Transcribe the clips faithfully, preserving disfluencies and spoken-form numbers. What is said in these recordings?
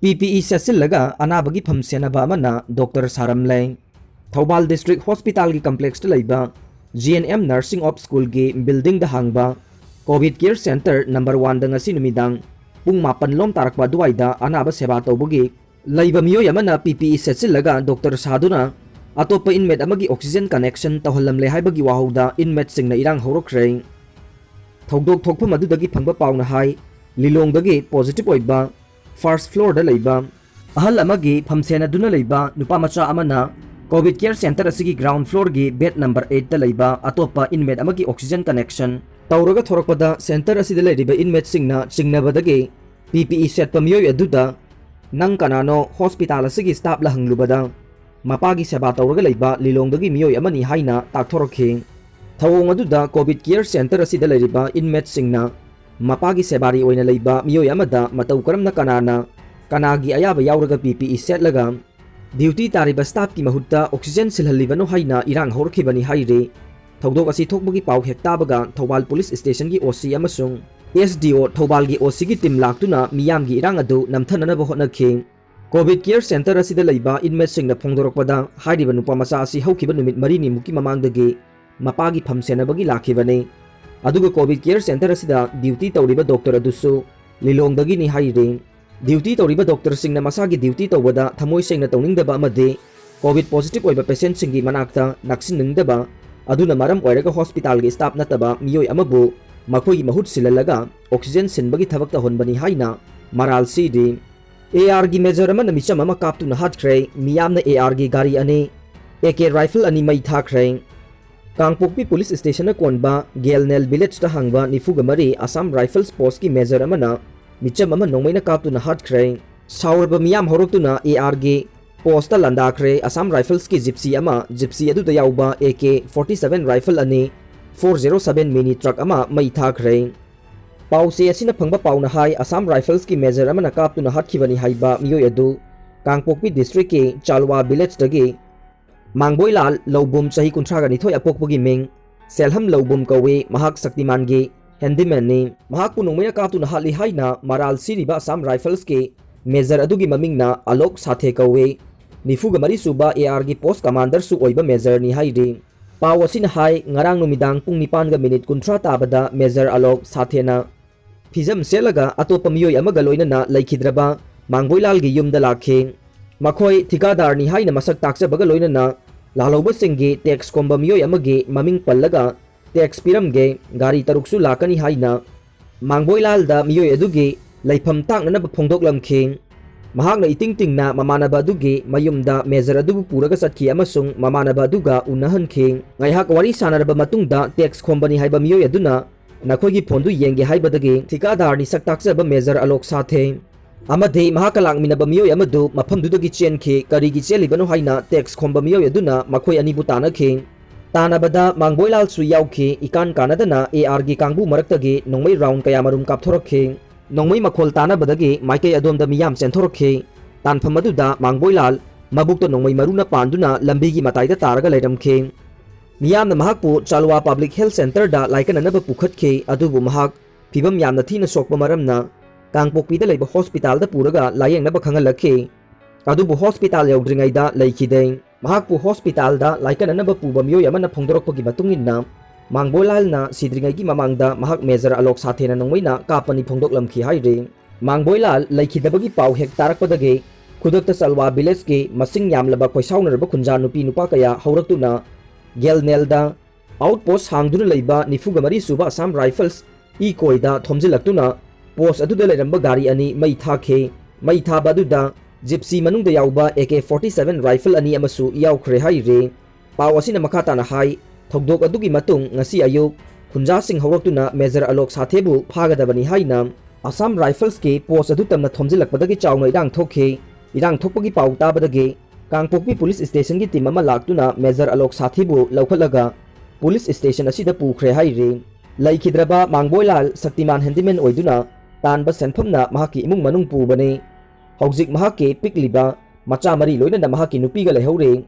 ꯄꯤ ꯄꯤ E ꯁꯦꯠꯆꯤꯜꯂꯒ ꯑꯅꯥꯕꯒꯤ ꯐꯝ ꯁꯦꯟꯅꯕ ꯑꯃꯅ ꯗꯣꯛꯇꯔ ꯁꯥꯔꯝꯂꯦ꯫ ꯊꯧꯕꯥꯜ ꯗꯤꯁꯇ꯭ꯔꯤꯛ ꯍꯣꯁꯄꯤꯇꯥꯜꯒꯤ ꯀꯝꯄ꯭ꯂꯦꯛꯁꯇ ꯂꯩꯕ ꯖꯤ ꯑꯦꯟ ꯑꯦꯝ ꯅꯔꯁꯤꯡ ꯑꯣꯞ ꯁ꯭ꯀꯨꯜꯒꯤ ꯕꯤꯜꯗꯤꯡꯗ ꯍꯥꯡꯕ ꯀꯣꯚꯤꯗ ꯀꯦꯌꯔ ꯁꯦꯟꯇꯔ ꯅꯝꯕꯔ ꯋꯥꯟꯗ ꯉꯁꯤ ꯅꯨꯃꯤꯗꯥꯡ ꯄꯨꯡ ꯃꯥꯄꯟ ꯂꯣꯝ ꯇꯥꯔꯛꯄ ꯑꯗꯨꯋꯥꯏꯗ ꯑꯅꯥꯕ ꯁꯦꯕꯥ ꯇꯧꯕꯒꯤ ꯂꯩꯕ ꯃꯤꯑꯣꯏ ꯑꯃꯅ ꯄꯤ ꯄꯤ ꯏ ꯁꯦꯠꯆꯤꯜꯂꯒ ꯗꯣꯛꯇꯔ ꯁꯥꯗꯨꯅ ꯑꯇꯣꯞꯄ ꯏꯟꯃꯦꯠ ꯑꯃꯒꯤ ꯑꯣꯛꯁꯤꯖꯦꯟ ꯀꯅꯦꯛꯁꯟ ꯇꯧꯍꯜꯂꯝꯂꯦ ꯍꯥꯏꯕꯒꯤ ꯋꯥꯍꯧꯗ ꯏꯟꯃꯦꯠꯁꯤꯡꯅ ꯏꯔꯥꯡ ꯍꯧꯔꯛꯈ꯭ꯔꯦ꯫ ꯊꯧꯗꯣꯛ ꯊꯣꯛꯐꯝ ꯑꯗꯨꯗꯒꯤ ꯐꯪꯕ ꯄꯥꯎꯅ ꯍꯥꯏ, ꯂꯤꯂꯣꯡꯗꯒꯤ ꯄꯣꯖꯤꯇꯤꯚ ꯑꯣꯏꯕ ꯐꯥꯔꯁ ꯐ꯭ꯂꯣꯔꯗ ꯂꯩꯕ ꯑꯍꯜ ꯑꯃꯒꯤ ꯐꯝꯁꯦꯟꯅꯗꯨꯅ ꯂꯩꯕ ꯅꯨꯄꯥ ꯃꯆꯥ ꯑꯃꯅ ꯀꯣꯚꯤꯗ ꯀꯦꯌꯔ ꯁꯦꯟꯇꯔ ꯑꯁꯤꯒꯤ ꯒ꯭ꯔꯥꯎꯟ ꯐ꯭ꯂꯣꯔꯒꯤ ꯕꯦꯗ ꯅꯝꯕꯔ ꯑꯩꯠꯇ ꯂꯩꯕ ꯑꯇꯣꯞꯄ ꯏꯟꯃꯦꯠ ꯑꯃꯒꯤ ꯑꯣꯛꯁꯤꯖꯦꯟ ꯀꯅꯦꯛꯁꯟ ꯇꯧꯔꯒ ꯊꯣꯔꯛꯄꯗ ꯁꯦꯟꯇꯔ ꯑꯁꯤꯗ ꯂꯩꯔꯤꯕ ꯏꯟꯃꯦꯠꯁꯤꯡꯅ ꯆꯤꯡꯅꯕꯗꯒꯤ ꯄꯤ ꯄꯤ ꯏ ꯁꯦꯠꯄ ꯃꯤꯑꯣꯏ ꯑꯗꯨꯗ "ꯅꯪ ꯀꯅꯥꯅꯣ?" ꯍꯣꯁꯄꯤꯇꯥꯜ ꯑꯁꯤꯒꯤ ꯁ꯭ꯇꯥꯐꯂ ꯍꯪꯂꯨꯕꯗ ꯃꯄꯥꯒꯤ ꯁꯦꯕꯥ ꯇꯧꯔꯒ ꯂꯩꯕ ꯂꯤꯂꯣꯡꯗꯒꯤ ꯃꯤꯑꯣꯏ ꯑꯃꯅꯤ ꯍꯥꯏꯅ ꯇꯥꯛꯊꯣꯔꯛꯈꯤ꯫ ꯊꯧꯑꯣꯡ ꯑꯗꯨꯗ ꯀꯣꯚꯤꯗ ꯀꯦꯌꯔ ꯁꯦꯟꯇꯔ ꯑꯁꯤꯗ ꯂꯩꯔꯤꯕ ꯏꯟꯃꯦꯠꯁꯤꯡꯅ ꯃꯄꯥꯒꯤ ꯁꯦꯕꯥꯔꯤ ꯑꯣꯏꯅ ꯂꯩꯕ ꯃꯤꯑꯣꯏ ꯑꯃꯗ ꯃꯇꯧ ꯀꯔꯝꯅ ꯀꯅꯥꯅ ꯀꯅꯥꯒꯤ ꯑꯌꯥꯕ ꯌꯥꯎꯔꯒ ꯄꯤ ꯄꯤ ꯏ ꯁꯦꯠꯂꯒ ꯗ꯭ꯌꯨꯇꯤ ꯇꯥꯔꯤꯕ ꯁ꯭ꯇꯥꯐꯀꯤ ꯃꯍꯨꯠꯇ ꯑꯣꯛꯁꯤꯖꯦꯟ ꯁꯤꯜꯍꯜꯂꯤꯕꯅꯣ ꯍꯥꯏꯅ ꯏꯔꯥꯡ ꯍꯧꯔꯛꯈꯤꯕꯅꯤ ꯍꯥꯏꯔꯤ꯫ ꯊꯧꯗꯣꯛ ꯑꯁꯤ ꯊꯣꯛꯄꯒꯤ ꯄꯥꯎ ꯍꯦꯛ ꯇꯥꯕꯒ ꯊꯧꯕꯥꯜ ꯄꯨꯂꯤꯁ ꯁ꯭ꯇꯦꯁꯟꯒꯤ ꯑꯣ ꯁꯤ ꯑꯃꯁꯨꯡ ꯑꯦꯁ ꯗꯤ ꯑꯣ ꯊꯧꯕꯥꯜꯒꯤ ꯑꯣ ꯁꯤꯒꯤ ꯇꯤꯝ ꯂꯥꯛꯇꯨꯅ ꯃꯤꯌꯥꯝꯒꯤ ꯏꯔꯥꯡ ꯑꯗꯨ ꯅꯝꯊꯅꯅꯕ ꯍꯣꯠꯅꯈꯤ꯫ ꯀꯣꯚꯤꯗ ꯀꯦꯌꯔ ꯁꯦꯟꯇꯔ ꯑꯁꯤꯗ ꯂꯩꯕ ꯏꯟꯃꯦꯠꯁꯤꯡꯅ ꯐꯣꯡꯗꯣꯔꯛꯄꯗ, ꯍꯥꯏꯔꯤꯕ ꯅꯨꯄꯥ ꯃꯆꯥ ꯑꯁꯤ ꯍꯧꯈꯤꯕ ꯅꯨꯃꯤꯠ ꯃꯔꯤꯅꯤꯃꯨꯛꯀꯤ ꯃꯃꯥꯡꯗꯒꯤ ꯃꯄꯥꯒꯤ ꯐꯝ ꯁꯦꯟꯅꯕꯒꯤ ꯂꯥꯛꯈꯤꯕꯅꯤ꯫ ꯑꯗꯨꯒ ꯀꯣꯚꯤꯗ ꯀꯦꯌꯔ ꯁꯦꯟꯇꯔ ꯑꯁꯤꯗ ꯗ꯭ꯌꯨꯇꯤ ꯇꯧꯔꯤꯕ ꯗꯣꯛꯇꯔ ꯑꯗꯨꯁꯨ ꯂꯤꯂꯣꯡꯗꯒꯤꯅꯤ ꯍꯥꯏꯔꯤ꯫ ꯗ꯭ꯌꯨꯇꯤ ꯇꯧꯔꯤꯕ ꯗꯣꯛꯇꯔꯁꯤꯡꯅ ꯃꯁꯥꯒꯤ ꯗ꯭ꯌꯨꯇꯤ ꯇꯧꯕꯗ ꯊꯃꯣꯏ ꯁꯦꯡꯅ ꯇꯧꯅꯤꯡꯗꯕ ꯑꯃꯗꯤ ꯀꯣꯚꯤꯗ ꯄꯣꯖꯤꯇꯤꯚ ꯑꯣꯏꯕ ꯄꯦꯁꯦꯟꯠꯁꯤꯡꯒꯤ ꯃꯅꯥꯛꯇ ꯅꯛꯁꯤꯟꯅꯤꯡꯗꯕ ꯑꯗꯨꯅ ꯃꯔꯝ ꯑꯣꯏꯔꯒ ꯍꯣꯁꯄꯤꯇꯥꯜꯒꯤ ꯁ꯭ꯇꯥꯐ ꯅꯠꯇꯕ ꯃꯤꯑꯣꯏ ꯑꯃꯕꯨ ꯃꯈꯣꯏꯒꯤ ꯃꯍꯨꯠ ꯁꯤꯜꯍꯜꯂꯒ ꯑꯣꯛꯁꯤꯖꯦꯟ ꯁꯤꯟꯕꯒꯤ ꯊꯕꯛ ꯇꯧꯍꯟꯕꯅꯤ ꯍꯥꯏꯅ ꯃꯔꯥꯜ ꯁꯤꯔꯤ꯫ ꯑꯦ ꯑꯥꯔꯒꯤ ꯃꯦꯖꯔ ꯑꯃꯅ ꯃꯤꯆꯝ ꯑꯃ ꯀꯥꯞꯇꯨꯅ ꯍꯥꯠꯈ꯭ꯔꯦ꯫ ꯃꯤꯌꯥꯝꯅ ꯑꯦ ꯑꯥꯔꯒꯤ ꯒꯥꯔꯤ ꯑꯅꯤ, ꯑꯦ ꯀꯦ ꯔꯥꯏꯐꯜ ꯑꯅꯤ ꯃꯩ ꯊꯥꯈ꯭ꯔꯦ꯫ ꯀꯥꯡꯄꯣꯛꯄꯤ ꯄꯨꯂꯤꯁ ꯁ꯭ꯇꯦꯁꯟꯅ ꯀꯣꯟꯕ ꯒꯦꯜꯅꯦꯜ ꯚꯤꯂꯦꯖꯇ ꯍꯥꯡꯕ ꯅꯤꯐꯨꯒ ꯃꯔꯤ ꯑꯁꯥꯝ ꯔꯥꯏꯐꯜꯁ ꯄꯣꯁꯀꯤ ꯃꯦꯖꯔ ꯑꯃꯅ ꯃꯤꯆꯝ ꯑꯃ ꯅꯣꯡꯃꯩꯅ ꯀꯥꯞꯇꯨꯅ ꯍꯥꯠꯈ꯭ꯔꯦ꯫ ꯁꯥꯎꯔꯕ ꯃꯤꯌꯥꯝ ꯍꯧꯔꯛꯇꯨꯅ ꯑꯦ ꯑꯥꯔꯒꯤ ꯄꯣꯁꯇ ꯂꯥꯟꯗꯥꯈ꯭ꯔꯦ꯫ ꯑꯁꯥꯝ ꯔꯥꯏꯐꯜꯁꯀꯤ ꯖꯤꯞꯁꯤ ꯑꯃ, ꯖꯤꯞꯁꯤ ꯑꯗꯨꯗ ꯌꯥꯎꯕ A K forty seven rifle ꯑꯅꯤ, ꯐꯣꯔ ꯖꯦꯔꯣ ꯁꯚꯦꯟ ꯃꯤꯅꯤ ꯇ꯭ꯔꯛ ꯑꯃ ꯃꯩ ꯊꯥꯈ꯭ꯔꯦ꯫ ꯄꯥꯎꯆꯦ ꯑꯁꯤꯅ ꯐꯪꯕ ꯄꯥꯎꯅ ꯍꯥꯏ, ꯑꯁꯥꯝ ꯔꯥꯏꯐꯜꯁꯀꯤ ꯃꯦꯖꯔ ꯑꯃꯅ ꯀꯥꯞꯇꯨꯅ ꯍꯥꯠꯈꯤꯕꯅꯤ ꯍꯥꯏꯕ ꯃꯤꯑꯣꯏ ꯑꯗꯨ ꯀꯥꯡꯄꯣꯛꯄꯤ ꯗꯤꯁꯇ꯭ꯔꯤꯛꯀꯤ ꯆꯥꯜꯋꯥ ꯚꯤꯂꯦꯖꯇꯒꯤ ꯃꯥꯡꯕꯣꯏꯂꯥꯜ ꯂꯧꯕꯨꯝ, ꯆꯍꯤ ꯀꯨꯟꯊ꯭ꯔꯥꯒ ꯅꯤꯊꯣꯏ ꯑꯄꯣꯛꯄꯒꯤ ꯃꯤꯡ ꯁꯦꯜꯍꯝ ꯂꯧꯕꯨꯝ ꯀꯧꯏ꯫ ꯃꯍꯥꯛ ꯁꯛꯇꯤꯃꯥꯟꯒꯤ ꯍꯦꯟꯗꯤꯃꯦꯟꯅꯤ꯫ ꯃꯍꯥꯛꯄꯨ ꯅꯣꯡꯃꯩꯅ ꯀꯥꯞꯇꯨꯅ ꯍꯥꯠꯂꯤ ꯍꯥꯏꯅ ꯃꯔꯥꯜ ꯁꯤꯔꯤꯕ ꯑꯁꯥꯝ ꯔꯥꯏꯐꯜꯁꯀꯤ Major ꯑꯗꯨꯒꯤ ꯃꯃꯤꯡꯅ ꯑꯂꯣꯛ ꯁꯥꯊꯦ ꯀꯧꯏ꯫ ꯅꯤꯐꯨꯒ ꯃꯔꯤ ꯁꯨꯕ AR ꯒꯤ post commander ꯁꯨ ꯑꯣꯏꯕ major ꯅꯤ ꯍꯥꯏꯔꯤ꯫ ꯄꯥꯎ ꯑꯁꯤꯅ ꯍꯥꯏ, ꯉꯔꯥꯡ ꯅꯨꯃꯤꯗꯥꯡ ꯄꯨꯡ ꯅꯤꯄꯥꯟꯒ ꯃꯤꯅꯤꯠ ꯀꯨꯟꯊ꯭ꯔꯥ ꯇꯥꯕꯗ major ꯑꯂꯣꯛ ꯁꯥꯊꯦꯅ ꯐꯤꯖꯝ ꯁꯦꯠꯂꯒ ꯑꯇꯣꯞꯄ ꯃꯤꯑꯣꯏ ꯑꯃꯒ ꯂꯣꯏꯅꯅ ꯂꯩꯈꯤꯗ꯭ꯔꯕ ꯃꯥꯡꯕꯣꯏꯂꯥꯜꯒꯤ ꯌꯨꯝꯗ ꯂꯥꯛꯈꯤ꯫ ꯃꯈꯣꯏ ꯊꯤꯀꯥꯗꯥꯔꯅꯤ ꯍꯥꯏꯅ ꯃꯁꯛ ꯇꯥꯛꯆꯕꯒ ꯂꯣꯏꯅꯅ ꯂꯥꯜꯍꯧꯕꯁꯤꯡꯒꯤ tax ꯈꯣꯝꯕ ꯃꯤꯑꯣꯏ ꯑꯃꯒꯤ ꯃꯃꯤꯡ ꯄꯜꯂꯒ tax ꯄꯤꯔꯝꯒꯦ, ꯒꯥꯔꯤ ꯇꯔꯨꯛꯁꯨ ꯂꯥꯛꯀꯅꯤ ꯍꯥꯏꯅ ꯃꯥꯡꯕꯣꯏꯂꯥꯜꯗ ꯃꯤꯑꯣꯏ ꯑꯗꯨꯒꯤ ꯂꯩꯐꯝ ꯇꯥꯛꯅꯅꯕ ꯐꯣꯡꯗꯣꯛꯂꯝꯈꯤ꯫ ꯃꯍꯥꯛꯅ ꯏꯇꯤꯡ ꯇꯤꯡꯅ ꯃꯃꯥꯟꯅꯕ ꯑꯗꯨꯒꯤ ꯃꯌꯨꯝꯗ major ꯑꯗꯨꯕꯨ ꯄꯨꯔꯒ ꯆꯠꯈꯤ ꯑꯃꯁꯨꯡ ꯃꯃꯥꯟꯅꯕ ꯑꯗꯨꯒ ꯎꯅꯍꯟꯈꯤ꯫ ꯉꯥꯏꯍꯥꯛ ꯋꯥꯔꯤ ꯁꯥꯟꯅꯔꯕ ꯃꯇꯨꯡꯗ tax ꯈꯣꯝꯕꯅꯤ ꯍꯥꯏꯕ ꯃꯤꯑꯣꯏ ꯑꯗꯨꯅ ꯅꯈꯣꯏꯒꯤ phoneꯗꯨ ꯌꯦꯡꯒꯦ ꯍꯥꯏꯕꯗꯒꯤ ꯊꯤꯀꯥꯗꯥꯔꯅꯤ ꯁꯛ ꯇꯥꯛꯆꯕ major ꯑꯂꯣꯛ ꯁꯥꯊꯦ ꯑꯃꯗꯤ ꯃꯍꯥꯛꯀ ꯂꯥꯛꯃꯤꯟꯅꯕ ꯃꯤꯑꯣꯏ ꯑꯃꯗꯨ ꯃꯐꯝꯗꯨꯗꯒꯤ ꯆꯦꯟꯈꯤ꯫ ꯀꯔꯤꯒꯤ ꯆꯦꯜꯂꯤꯕꯅꯣ ꯍꯥꯏꯅ tax ꯈꯣꯝꯕ ꯃꯤꯑꯣꯏ ꯑꯗꯨꯅ ꯃꯈꯣꯏ ꯑꯅꯤꯕꯨ ꯇꯥꯟꯅꯈꯤ꯫ ꯇꯥꯟꯅꯕꯗ ꯃꯥꯡꯕꯣꯏꯂꯥꯜꯁꯨ ꯌꯥꯎꯈꯤ꯫ ꯏꯀꯥꯟ ꯀꯥꯟꯅꯗꯅ AR ꯒꯤ ꯀꯥꯡꯕꯨ ꯃꯔꯛꯇꯒꯤ ꯅꯣꯡꯃꯩ round ꯀꯌꯥꯃꯔꯨꯝ ꯀꯥꯞꯊꯣꯔꯛꯈꯤ꯫ ꯅꯣꯡꯃꯩ ꯃꯈꯣꯜ ꯇꯥꯟꯅꯕꯗꯒꯤ ꯃꯥꯏꯀꯩ ꯑꯗꯣꯝꯗ ꯃꯤꯌꯥꯝ ꯆꯦꯟꯊꯣꯔꯛꯈꯤ꯫ ꯇꯥꯟꯐꯝ ꯑꯗꯨꯗ ꯃꯥꯡꯕꯣꯏꯂꯥꯜ ꯃꯕꯨꯛꯇ ꯅꯣꯡꯃꯩ ꯃꯔꯨꯅ ꯄꯥꯟꯗꯨꯅ ꯂꯝꯕꯤꯒꯤ ꯃꯇꯥꯏꯗ ꯇꯥꯔꯒ ꯂꯩꯔꯝꯈꯤ꯫ ꯃꯤꯌꯥꯝꯅ ꯃꯍꯥꯛꯄꯨ ꯆꯥꯂꯨꯋꯥ Public Health Centreꯗ ꯂꯥꯏꯀꯠꯅꯅꯕ ꯄꯨꯈꯠꯈꯤ, ꯑꯗꯨꯕꯨ ꯃꯍꯥꯛ ꯐꯤꯚꯝ ꯌꯥꯝꯅ ꯊꯤꯅ ꯁꯣꯛꯄ ꯃꯔꯝꯅ ꯀꯥꯡꯄꯣꯛꯄꯤꯗ ꯂꯩꯕ hospitalꯗ ꯄꯨꯔꯒ ꯂꯥꯌꯦꯡꯅꯕ ꯈꯪꯍꯜꯂꯛꯈꯤ꯫ ꯑꯗꯨꯕꯨ hospital ꯌꯧꯗ꯭ꯔꯤꯉꯩꯗ ꯂꯩꯈꯤꯗꯦ꯫ ꯃꯍꯥꯛꯄꯨ hospitalꯗ ꯂꯥꯏꯀꯠꯅꯅꯕ ꯄꯨꯕ ꯃꯤꯑꯣꯏ ꯑꯃꯅ ꯐꯣꯡꯗꯣꯔꯛꯄꯒꯤ ꯃꯇꯨꯡ ꯏꯟꯅ, ꯃꯥꯡꯕꯣꯏꯂꯥꯜꯅ ꯁꯤꯗ꯭ꯔꯤꯉꯩꯒꯤ ꯃꯃꯥꯡꯗ ꯃꯍꯥꯛ major ꯑꯂꯣꯛ ꯁꯥꯊꯦꯅ ꯅꯣꯡꯃꯩꯅ ꯀꯥꯞꯄꯅꯤ ꯐꯣꯡꯗꯣꯛꯂꯝꯈꯤ ꯍꯥꯏꯔꯤ꯫ ꯃꯥꯡꯕꯣꯏꯂꯥꯜ ꯂꯩꯈꯤꯗꯕꯒꯤ ꯄꯥꯎ ꯍꯦꯛ ꯇꯥꯔꯛꯄꯗꯒꯤ ꯈꯨꯗꯛꯇ ꯆꯜꯋꯥ villageꯀꯤ ꯃꯁꯤꯡ ꯌꯥꯝꯂꯕ ꯈꯣꯏꯁꯥꯎꯅꯔꯕ ꯈꯨꯟꯖꯥ ꯅꯨꯄꯤ ꯅꯨꯄꯥ ꯀꯌꯥ ꯍꯧꯔꯛꯇꯨꯅ ꯒꯦꯜꯅꯦꯜꯗ outpost ꯍꯥꯡꯗꯨꯅ ꯂꯩꯕ ꯅꯤꯐꯨꯒ ꯃꯔꯤ ꯁꯨꯕ Assam Rifles ꯏꯀꯣꯏꯗ ꯊꯣꯝꯖꯤꯜꯂꯛꯇꯨꯅ post ꯑꯗꯨꯗ ꯂꯩꯔꯝꯕ ꯒꯥꯔꯤ ꯑꯅꯤ ꯃꯩ ꯊꯥꯈꯤ꯫ ꯃꯩ ꯊꯥꯕ ꯑꯗꯨꯗ Gypsy ꯃꯅꯨꯡꯗ ꯌꯥꯎꯕ AK forty seven rifle ꯑꯅꯤ ꯑꯃꯁꯨ ꯌꯥꯎꯈ꯭ꯔꯦ ꯍꯥꯏꯔꯤ꯫ ꯄꯥꯎ ꯑꯁꯤꯅ ꯃꯈꯥ ꯇꯥꯅ ꯍꯥꯏ, ꯊꯧꯗꯣꯛ ꯑꯗꯨꯒꯤ ꯃꯇꯨꯡ ꯉꯁꯤ ꯑꯌꯨꯛ ꯈꯨꯟꯖꯥꯁꯤꯡ ꯍꯧꯔꯛꯇꯨꯅ major ꯑꯂꯣꯛ ꯁꯥꯊꯦꯕꯨ ꯐꯥꯒꯗꯕꯅꯤ ꯍꯥꯏꯅ Assam Riflesꯀꯤ post ꯑꯗꯨ ꯇꯝꯅ ꯊꯣꯝꯖꯤꯜꯂꯛꯄꯗꯒꯤ ꯆꯥꯎꯅ ꯏꯔꯥꯡ ꯊꯣꯛꯈꯤ꯫ ꯏꯔꯥꯡ ꯊꯣꯛꯄꯒꯤ ꯄꯥꯎ ꯇꯥꯕꯗꯒꯤ ꯀꯥꯡꯄꯣꯛꯄꯤ police stationꯒꯤ team ꯑꯃ ꯂꯥꯛꯇꯨꯅ major ꯑꯂꯣꯛ ꯁꯥꯊꯦꯕꯨ ꯂꯧꯈꯠꯂꯒ police station ꯑꯁꯤꯗ ꯄꯨꯈ꯭ꯔꯦ ꯍꯥꯏꯔꯤ꯫ ꯂꯩꯈꯤꯗ꯭ꯔꯕ ꯃꯥꯡꯕꯣꯏꯂꯥꯜ ꯁꯛꯇꯤꯃꯥꯟ handyman ꯑꯣꯏꯗꯨꯅ ꯇꯥꯟꯕ ꯁꯦꯟꯐꯝꯅ ꯃꯍꯥꯛꯀꯤ ꯏꯃꯨꯡ ꯃꯅꯨꯡ ꯄꯨꯕꯅꯤ꯫ ꯍꯧꯖꯤꯛ ꯃꯍꯥꯛꯀꯤ ꯄꯤꯛꯂꯤꯕ ꯃꯆꯥ ꯃꯔꯤ ꯂꯣꯏꯅꯅ ꯃꯍꯥꯛꯀꯤ ꯅꯨꯄꯤꯒ ꯂꯩꯍꯧꯔꯤ꯫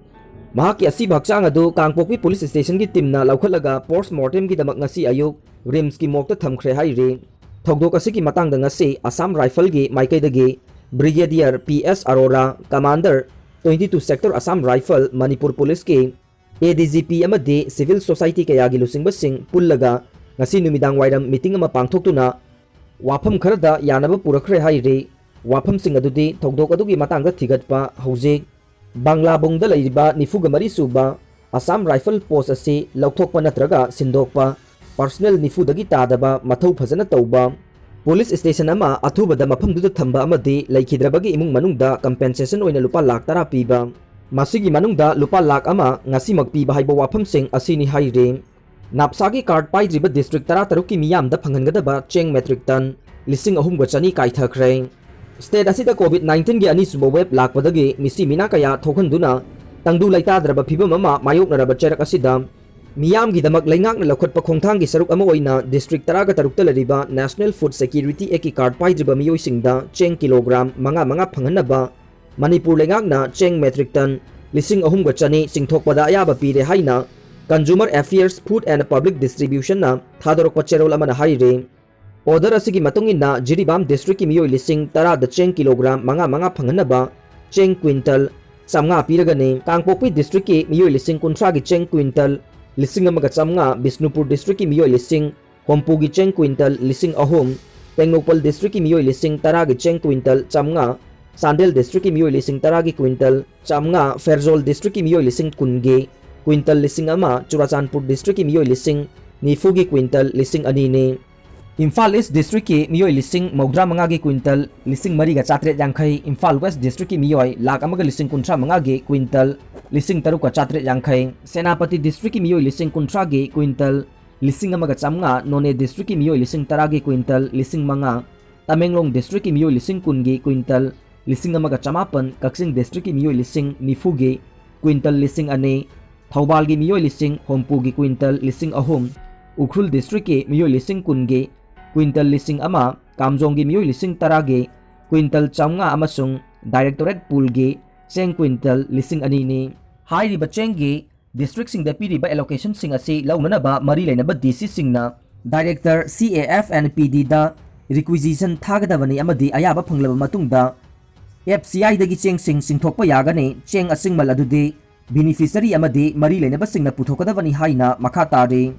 ꯃꯍꯥꯛꯀꯤ ꯑꯁꯤꯕ ꯍꯛꯆꯥꯡ ꯑꯗꯨ ꯀꯥꯡꯄꯣꯛꯄꯤ police stationꯒꯤ teamꯅ ꯂꯧꯈꯠꯂꯒ post mortemꯒꯤꯗꯃꯛ ꯉꯁꯤ ꯑꯌꯨꯛ RIMSꯀꯤ morgueꯇ ꯊꯝꯈ꯭ꯔꯦ ꯍꯥꯏꯔꯤ꯫ ꯊꯧꯗꯣꯛ ꯑꯁꯤꯒꯤ ꯃꯇꯥꯡꯗ ꯉꯁꯤ Assam Riflesꯀꯤ ꯃꯥꯏꯀꯩꯗꯒꯤ Brigadier P S Arora, Commander twenty two Sector Assam Rifle, Manipur ꯄꯨꯂꯤꯁꯀꯤ A D G P ꯑꯃꯗꯤ civil society ꯀꯌꯥꯒꯤ ꯂꯨꯆꯤꯡꯕꯁꯤꯡ ꯄꯨꯜꯂꯒ ꯉꯁꯤ ꯅꯨꯃꯤꯗꯥꯡ ꯋꯥꯏꯔꯝ meeting ꯑꯃ ꯄꯥꯡꯊꯣꯛꯇꯨꯅ ꯋꯥꯐꯝ ꯈꯔꯗ ꯌꯥꯅꯕ ꯄꯨꯔꯛꯈ꯭ꯔꯦ ꯍꯥꯏꯔꯤ꯫ ꯋꯥꯐꯝꯁꯤꯡ ꯑꯗꯨꯗꯤ ꯊꯧꯗꯣꯛ ꯑꯗꯨꯒꯤ ꯃꯇꯥꯡꯗ ꯊꯤꯒꯠꯄ, ꯍꯧꯖꯤꯛ ꯕꯪꯂꯥꯕꯨꯡꯗ ꯂꯩꯔꯤꯕ ꯅꯤꯐꯨꯒ ꯃꯔꯤ ꯁꯨꯕ Assam Rifle Post ꯑꯁꯤ ꯂꯧꯊꯣꯛꯄ ꯅꯠꯇ꯭ꯔꯒ ꯁꯤꯟꯗꯣꯛꯄ, personnel ꯅꯤꯐꯨꯗꯒꯤ ꯇꯥꯗꯕ, ꯃꯊꯧ ꯐꯖꯅ ꯇꯧꯕ, police station ꯑꯃ ꯑꯊꯨꯕꯗ ꯃꯐꯝꯗꯨꯗ ꯊꯝꯕ ꯑꯃꯗꯤ ꯂꯩꯈꯤꯗ꯭ꯔꯕꯒꯤ ꯏꯃꯨꯡ ꯃꯅꯨꯡꯗ compensation ꯑꯣꯏꯅ ꯂꯨꯄꯥ ꯂꯥꯈ ꯇꯔꯥ ꯄꯤꯕ, ꯃꯁꯤꯒꯤ ꯃꯅꯨꯡꯗ ꯂꯨꯄꯥ ꯂꯥꯈ ꯑꯃ ꯉꯁꯤꯃꯛ ꯄꯤꯕ ꯍꯥꯏꯕ ꯋꯥꯐꯝꯁꯤꯡ ꯑꯁꯤꯅꯤ ꯍꯥꯏꯔꯤ꯫ ꯅꯥꯞꯁꯥꯒꯤ card ꯄꯥꯏꯗ꯭ꯔꯤꯕ district ꯇꯔꯥꯇꯔꯨꯛꯀꯤ ꯃꯤꯌꯥꯝꯗ ꯐꯪꯍꯟꯒꯗꯕ ꯆꯦꯡ metric ton ꯂꯤꯁꯤꯡ ꯑꯍꯨꯝꯒ ꯆꯅꯤ ꯀꯥꯏꯊꯈ꯭ꯔꯦ꯫ State ꯑꯁꯤꯗ COVID nineteen ꯒꯤ ꯑꯅꯤꯁꯨꯕ wave ꯂꯥꯛꯄꯗꯒꯤ ꯃꯤꯁꯤ ꯃꯤꯅꯥ ꯀꯌꯥ ꯊꯣꯛꯍꯟꯗꯨꯅ ꯇꯪꯗꯨ ꯂꯩꯇꯥꯗ꯭ꯔꯕ ꯐꯤꯕꯝ ꯑꯃ ꯃꯥꯌꯣꯛꯅꯔꯕ ꯆꯩꯔꯛ ꯑꯁꯤꯗ ꯃꯤꯌꯥꯝꯒꯤꯗꯃꯛ ꯂꯩꯉꯥꯛꯅ ꯂꯧꯈꯠꯄ ꯈꯣꯡꯊꯥꯡꯒꯤ ꯁꯔꯨꯛ ꯑꯃ ꯑꯣꯏꯅ district ꯇꯔꯥꯒ ꯇꯔꯨꯛꯇ ꯂꯩꯔꯤꯕ National Food Security Act ꯀꯤ card ꯄꯥꯏꯗ꯭ꯔꯤꯕ ꯃꯤꯑꯣꯏꯁꯤꯡꯗ ꯆꯦꯡ kilogram ꯃꯉꯥ ꯃꯉꯥ ꯐꯪꯍꯟꯅꯕ ꯃꯅꯤꯄꯨꯔ ꯂꯩꯉꯥꯛꯅ ꯆꯦꯡ metric ton ꯂꯤꯁꯤꯡ ꯑꯍꯨꯝꯒ ꯆꯅꯤ ꯆꯤꯡꯊꯣꯛꯄꯗ ꯑꯌꯥꯕ ꯄꯤꯔꯦ ꯍꯥꯏꯅ Consumer Affairs, Food and Public Distribution ꯅ ꯊꯥꯗꯣꯔꯛꯄ ꯆꯦꯔꯣꯜ ꯑꯃꯅ ꯍꯥꯏꯔꯤ꯫ Order ꯑꯁꯤꯒꯤ ꯃꯇꯨꯡ ꯏꯟꯅ ꯖꯤꯔꯤꯕꯥꯝ district ꯀꯤ ꯃꯤꯑꯣꯏ ꯂꯤꯁꯤꯡ ꯇꯔꯥꯗ ꯆꯦꯡ kilogram ꯃꯉꯥ ꯃꯉꯥ ꯐꯪꯍꯟꯅꯕ ꯆꯦꯡ quintal ꯆꯥꯝꯃꯉꯥ ꯄꯤꯔꯒꯅꯤ꯫ ꯀꯥꯡꯄꯣꯛꯄꯤ district ꯀꯤ ꯃꯤꯑꯣꯏ ꯂꯤꯁꯤꯡ ꯀꯨꯟꯊ꯭ꯔꯥꯒꯤ ꯆꯦꯡ quintal ꯂꯤꯁꯤꯡ ꯑꯃꯒ ꯆꯥꯝꯃꯉꯥ, ꯕꯤꯁꯅꯨꯄꯨꯔ district ꯀꯤ ꯃꯤꯑꯣꯏ ꯂꯤꯁꯤꯡ ꯍꯨꯝꯐꯨꯒꯤ ꯆꯦꯡ quintal ꯂꯤꯁꯤꯡ ꯑꯍꯨꯝ, ꯇꯦꯡꯅꯧꯄꯜ district ꯀꯤ ꯃꯤꯑꯣꯏ ꯂꯤꯁꯤꯡ ꯇꯔꯥꯒꯤ ꯆꯦꯡ quintal ꯆꯥꯝꯃꯉꯥ, ꯆꯥꯟꯗꯦꯜ district ꯀꯤ ꯃꯤꯑꯣꯏ ꯂꯤꯁꯤꯡ ꯇꯔꯥꯒꯤ quintal ꯆꯥꯝꯃꯉꯥ, ꯐꯦꯔꯖꯣꯜ district ꯀꯤ ꯃꯤꯑꯣꯏ ꯂꯤꯁꯤꯡ ꯀꯨꯟꯒꯤ quintal ꯂꯤꯁꯤꯡ ꯑꯃ, ꯆꯨꯔꯥꯆꯥꯟꯄꯨꯔ district ꯀꯤ ꯃꯤꯑꯣꯏ ꯂꯤꯁꯤꯡ ꯅꯤꯐꯨꯒꯤ quintal ꯂꯤꯁꯤꯡ ꯑꯅꯤꯅꯤ꯫ ꯏꯝꯐꯥꯜ East district ꯀꯤ ꯃꯤꯑꯣꯏ ꯂꯤꯁꯤꯡ ꯃꯧꯗ꯭ꯔꯥ ꯃꯉꯥꯒꯤ quintal ꯂꯤꯁꯤꯡ ꯃꯔꯤꯒ ꯆꯥꯇ꯭ꯔꯦꯠ ꯌꯥꯡꯈꯩ, ꯏꯝꯐꯥꯜ West district ꯀꯤ ꯃꯤꯑꯣꯏ ꯂꯥꯈ ꯑꯃꯒ ꯂꯤꯁꯤꯡ ꯀꯨꯟꯊ꯭ꯔꯥ ꯃꯉꯥꯒꯤ quintal ꯂꯤꯁꯤꯡ ꯇꯔꯨꯛꯀ ꯆꯥꯇ꯭ꯔꯦꯠ ꯌꯥꯡꯈꯩ, ꯁꯦꯅꯥꯄꯇꯤ district ꯀꯤ ꯃꯤꯑꯣꯏ ꯂꯤꯁꯤꯡ ꯀꯨꯟꯊ꯭ꯔꯥꯒꯤ quintal ꯂꯤꯁꯤꯡ ꯑꯃꯒ ꯆꯥꯝꯃꯉꯥ, ꯅꯣꯅꯦ district ꯀꯤ ꯃꯤꯑꯣꯏ ꯂꯤꯁꯤꯡ ꯇꯔꯥꯒꯤ quintal ꯂꯤꯁꯤꯡ ꯃꯉꯥ, ꯇꯃꯦꯡꯂꯣꯡ district ꯀꯤ ꯃꯤꯑꯣꯏ ꯂꯤꯁꯤꯡ ꯀꯨꯟꯒꯤ quintal ꯂꯤꯁꯤꯡ ꯑꯃꯒ ꯆꯃꯥꯄꯟ, ꯀꯛꯆꯤꯡ district ꯀꯤ ꯃꯤꯑꯣꯏ ꯂꯤꯁꯤꯡ ꯅꯤꯐꯨꯒꯤ quintal ꯂꯤꯁꯤꯡ ꯑꯅꯤ, ꯊꯧꯕꯥꯜꯒꯤ ꯃꯤꯑꯣꯏ ꯂꯤꯁꯤꯡ ꯍꯨꯝꯐꯨꯒꯤ quintal ꯂꯤꯁꯤꯡ ꯑꯍꯨꯝ, ꯎꯈ꯭ꯔꯨꯜ district ꯀꯤ ꯃꯤꯑꯣꯏ ꯂꯤꯁꯤꯡ ꯀꯨꯟꯒꯤ quintal ꯂꯤꯁꯤꯡ ꯑꯃ, ꯀꯥꯝꯖꯣꯡꯒꯤ ꯃꯤꯑꯣꯏ ꯂꯤꯁꯤꯡ ꯇꯔꯥꯒꯤ quintal ꯆꯥꯝꯃꯉꯥ ꯑꯃꯁꯨꯡ Directorate Pool ꯒꯤ ꯆꯦꯡ quintal ꯂꯤꯁꯤꯡ ꯑꯅꯤꯅꯤ꯫ ꯍꯥꯏꯔꯤꯕ ꯆꯦꯡꯒꯤ district ꯁꯤꯡꯗ ꯄꯤꯔꯤꯕ allocation ꯁꯤꯡ ꯑꯁꯤ ꯂꯧꯅꯅꯕ ꯃꯔꯤ ꯂꯩꯅꯕ D C ꯁꯤꯡꯅ Director C A F and P D the requisition ꯊꯥꯒꯗꯕꯅꯤ ꯑꯃꯗꯤ ꯑꯌꯥꯕ ꯐꯪꯂꯕ ꯃꯇꯨꯡꯗ ꯑꯦꯐ ꯁꯤ ꯑꯥꯏꯗꯒꯤ ꯆꯦꯡꯁꯤꯡ ꯆꯤꯡꯊꯣꯛꯄ ꯌꯥꯒꯅꯤ꯫ ꯆꯦꯡ ꯑꯁꯤꯡꯃꯜ ꯑꯗꯨꯗꯤ ꯕꯤꯅꯤꯐꯤꯁꯔꯤ ꯑꯃꯗꯤ ꯃꯔꯤ ꯂꯩꯅꯕꯁꯤꯡꯅ ꯄꯨꯊꯣꯛꯀꯗꯕꯅꯤ ꯍꯥꯏꯅ ꯃꯈꯥ ꯇꯥꯔꯤ꯫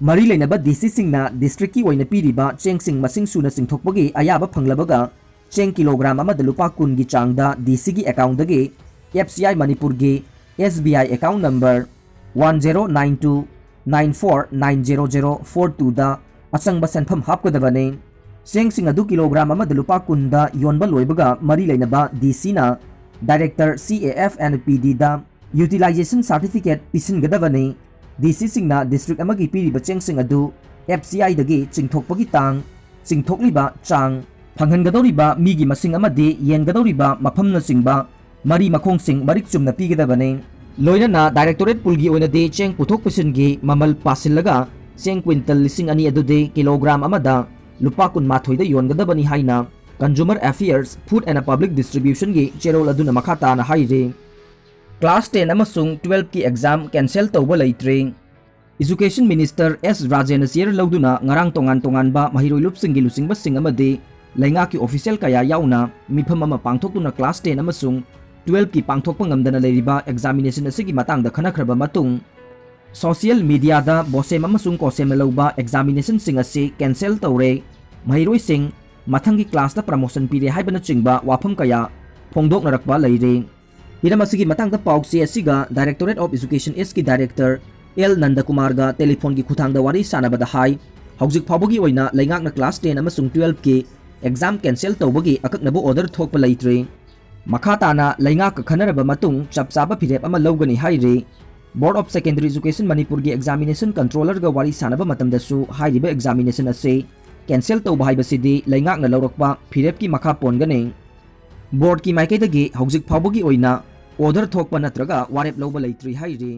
ꯃꯔꯤ ꯂꯩꯅꯕ ꯗꯤ ꯁꯤꯁꯤꯡꯅ ꯗꯤꯁꯇ꯭ꯔꯤꯛꯀꯤ ꯑꯣꯏꯅ ꯄꯤꯔꯤꯕ ꯆꯦꯡꯁꯤꯡ ꯃꯁꯤꯡ ꯁꯨꯅ ꯆꯤꯡꯊꯣꯛꯄꯒꯤ ꯑꯌꯥꯕ ꯐꯪꯂꯕꯒ, ꯆꯦꯡ ꯀꯤꯂꯣꯒ꯭ꯔꯥꯝ ꯑꯃꯗ ꯂꯨꯄꯥ ꯀꯨꯟꯒꯤ ꯆꯥꯡꯗ ꯗꯤ ꯁꯤꯒꯤ ꯑꯦꯀꯥꯎꯟꯗꯒꯤ ꯑꯦꯐ ꯁꯤ ꯑꯥꯏ ꯃꯅꯤꯄꯨꯔꯒꯤ S B I account number one zero nine two nine four nine zero zero four ꯇꯨꯗ ꯑꯆꯪꯕ ꯁꯦꯟꯐꯝ ꯍꯥꯞꯀꯗꯕꯅꯤ꯫ ꯆꯦꯡꯁꯤꯡ ꯑꯗꯨ ꯀꯤꯂꯣꯒ꯭ꯔꯥꯝ ꯑꯃꯗ ꯂꯨꯄꯥ ꯀꯨꯟꯗ ꯌꯣꯟꯕ ꯂꯣꯏꯕꯒ, ꯃꯔꯤ ꯂꯩꯅꯕ ꯗꯤ ꯁꯤꯅ director C A F N P ꯗꯤꯗ ꯌꯨꯇꯤꯂꯥꯏꯖꯦꯁꯟ ꯁꯥꯔꯇꯤꯐꯤꯀꯦꯠ ꯄꯤꯁꯤꯟꯒꯗꯕꯅꯤ꯫ ꯗꯤ ꯁꯤꯁꯤꯡꯅ ꯗꯤꯁꯇ꯭ꯔꯤꯛ ꯑꯃꯒꯤ ꯄꯤꯔꯤꯕ ꯆꯦꯡꯁꯤꯡ ꯑꯗꯨ ꯑꯦꯐ ꯁꯤ ꯑꯥꯏꯗꯒꯤ ꯆꯤꯡꯊꯣꯛꯄꯒꯤ ꯇꯥꯡ, ꯆꯤꯡꯊꯣꯛꯂꯤꯕ ꯆꯥꯡ, ꯐꯪꯍꯟꯒꯗꯧꯔꯤꯕ ꯃꯤꯒꯤ ꯃꯁꯤꯡ ꯑꯃꯗꯤ ꯌꯦꯟꯒꯗꯧꯔꯤꯕ ꯃꯐꯝꯅꯆꯤꯡꯕ ꯃꯔꯤ ꯃꯈꯣꯡꯁꯤꯡ ꯃꯔꯤꯛ ꯆꯨꯝꯅ ꯄꯤꯒꯗꯕꯅꯤ꯫ ꯂꯣꯏꯅꯅ ꯗꯥꯏꯔꯦꯛꯇꯣꯔꯦꯠ ꯄꯨꯜꯒꯤ ꯑꯣꯏꯅꯗꯤ ꯆꯦꯡ ꯄꯨꯊꯣꯛ ꯄꯨꯁꯤꯟꯒꯤ ꯃꯃꯜ ꯄꯥꯁꯤꯜꯂꯒ ꯆꯦꯡ ꯀ꯭ꯋꯤꯟꯇꯜ ꯂꯤꯁꯤꯡ ꯑꯅꯤ ꯑꯗꯨꯗꯤ ꯀꯤꯂꯣꯒ꯭ꯔꯥꯝ ꯑꯃꯗ ꯂꯨꯄꯥ ꯀꯨꯟꯃꯥꯊꯣꯏꯗ ꯌꯣꯟꯒꯗꯕꯅꯤ ꯍꯥꯏꯅ Consumer Affairs, Food and Public Distributionꯒꯤ ꯆꯦꯔꯣꯜ ꯑꯗꯨꯅ ꯃꯈꯥ ꯇꯥꯅ ꯍꯥꯏꯔꯤ꯫ ꯀ꯭ꯂꯥꯁ ꯇꯦꯟ ꯑꯃꯁꯨꯡ ꯇꯨꯋꯦꯜꯐꯀꯤ ꯑꯦꯛꯖꯥꯝ ꯀꯦꯟꯁꯦꯜ ꯇꯧꯕ ꯂꯩꯇ꯭ꯔꯦ꯫ ꯏꯖꯨꯀꯦꯁꯟ ꯃꯤꯅꯤꯁꯇꯔ ꯑꯦꯁ ꯔꯥꯖꯦꯟꯅ ꯆꯦꯌꯔ ꯂꯧꯗꯨꯅ ꯉꯔꯥꯡ ꯇꯣꯉꯥꯟ ꯇꯣꯉꯥꯟꯕ ꯃꯍꯩꯔꯣꯏ ꯂꯨꯞꯁꯤꯡꯒꯤ ꯂꯨꯆꯤꯡꯕꯁꯤꯡ ꯑꯃꯗꯤ ꯂꯩꯉꯥꯛꯀꯤ ꯑꯣꯐꯤꯁꯤꯌꯦꯜ ꯀꯌꯥ ꯌꯥꯎꯅ ꯃꯤꯐꯝ ꯑꯃ ꯄꯥꯡꯊꯣꯛꯇꯨꯅ ꯀ꯭ꯂꯥꯁ ꯇꯦꯟ ꯑꯃꯁꯨꯡ ꯇꯨꯋꯦꯜꯐꯀꯤ ꯄꯥꯡꯊꯣꯛꯄ ꯉꯝꯗꯅ ꯂꯩꯔꯤꯕ ꯑꯦꯛꯖꯥꯃꯤꯅꯦꯁꯟ ꯑꯁꯤꯒꯤ ꯃꯇꯥꯡꯗ ꯈꯟꯅꯈ꯭ꯔꯕ ꯃꯇꯨꯡ, ꯁꯣꯁꯤꯌꯦꯜ ꯃꯤꯗꯤꯌꯥꯗ ꯕꯣꯁꯦꯝ ꯑꯃꯁꯨꯡ ꯀꯣꯁꯦꯝꯅ ꯂꯧꯕ ꯑꯦꯛꯖꯥꯃꯤꯅꯦꯁꯟꯁꯤꯡ ꯑꯁꯤ ꯀꯦꯟꯁꯦꯜ ꯇꯧꯔꯦ, ꯃꯍꯩꯔꯣꯏꯁꯤꯡ ꯃꯊꯪꯒꯤ ꯀ꯭ꯂꯥꯁꯇ ꯄ꯭ꯔꯃꯣꯁꯟ ꯄꯤꯔꯦ ꯍꯥꯏꯕꯅꯆꯤꯡꯕ ꯋꯥꯐꯝ ꯀꯌꯥ ꯐꯣꯡꯗꯣꯛꯅꯔꯛꯄ ꯂꯩꯔꯦ꯫ ꯍꯤꯔꯝ ꯑꯁꯤꯒꯤ ꯃꯇꯥꯡꯗ ꯄꯥꯎꯆꯦ ꯑꯁꯤꯒ Directorate of Education Eastꯀꯤ ꯗꯥꯏꯔꯦꯛꯇꯔ ꯑꯦꯜ ꯅꯟꯗꯀꯨꯃꯥꯔꯒ ꯇꯦꯂꯤꯐꯣꯟꯒꯤ ꯈꯨꯠꯊꯥꯡꯗ ꯋꯥꯔꯤ ꯁꯥꯟꯅꯕꯗ ꯍꯥꯏ, ꯍꯧꯖꯤꯛ ꯐꯥꯎꯕꯒꯤ ꯑꯣꯏꯅ ꯂꯩꯉꯥꯛꯅ ꯀ꯭ꯂꯥꯁ ꯇꯦꯟ ꯑꯃꯁꯨꯡ ꯇꯨꯋꯦꯜꯐꯀꯤ ꯑꯦꯛꯖꯥꯝ ꯀꯦꯟꯁꯦꯜ ꯇꯧꯕꯒꯤ ꯑꯀꯛꯅꯕ ꯑꯣꯔꯗꯔ ꯊꯣꯛꯄ ꯂꯩꯇ꯭ꯔꯤ꯫ ꯃꯈꯥ ꯇꯥꯅ ꯂꯩꯉꯥꯛꯀ ꯈꯟꯅꯔꯕ ꯃꯇꯨꯡ ꯆꯞ ꯆꯥꯕ ꯐꯤꯔꯦꯞ ꯑꯃ ꯂꯧꯒꯅꯤ ꯍꯥꯏꯔꯤ꯫ Board of Secondary Education ꯃꯅꯤꯄꯨꯔꯒꯤ ꯑꯦꯛꯖꯥꯃꯤꯅꯦꯁꯟ ꯀꯟꯇ꯭ꯔꯣꯂꯔꯒ ꯋꯥꯔꯤ ꯁꯥꯟꯅꯕ ꯃꯇꯝꯗꯁꯨ ꯍꯥꯏꯔꯤꯕ ꯑꯦꯛꯖꯥꯃꯤꯅꯦꯁꯟ ꯑꯁꯤ ꯀꯦꯟꯁꯦꯜ ꯇꯧꯕ ꯍꯥꯏꯕꯁꯤꯗꯤ ꯂꯩꯉꯥꯛꯅ ꯂꯧꯔꯛꯄ ꯐꯤꯔꯦꯞꯀꯤ ꯃꯈꯥ ꯄꯣꯟꯒꯅꯤ꯫ ꯕꯣꯔꯗꯀꯤ ꯃꯥꯏꯀꯩꯗꯒꯤ ꯍꯧꯖꯤꯛ ꯐꯥꯎꯕꯒꯤ ꯑꯣꯏꯅ ꯑꯣꯔꯗꯔ ꯊꯣꯛꯄ ꯅꯠꯇ꯭ꯔꯒ ꯋꯥꯔꯦꯞ ꯂꯧꯕ ꯂꯩꯇ꯭ꯔꯤ ꯍꯥꯏꯔꯤ꯫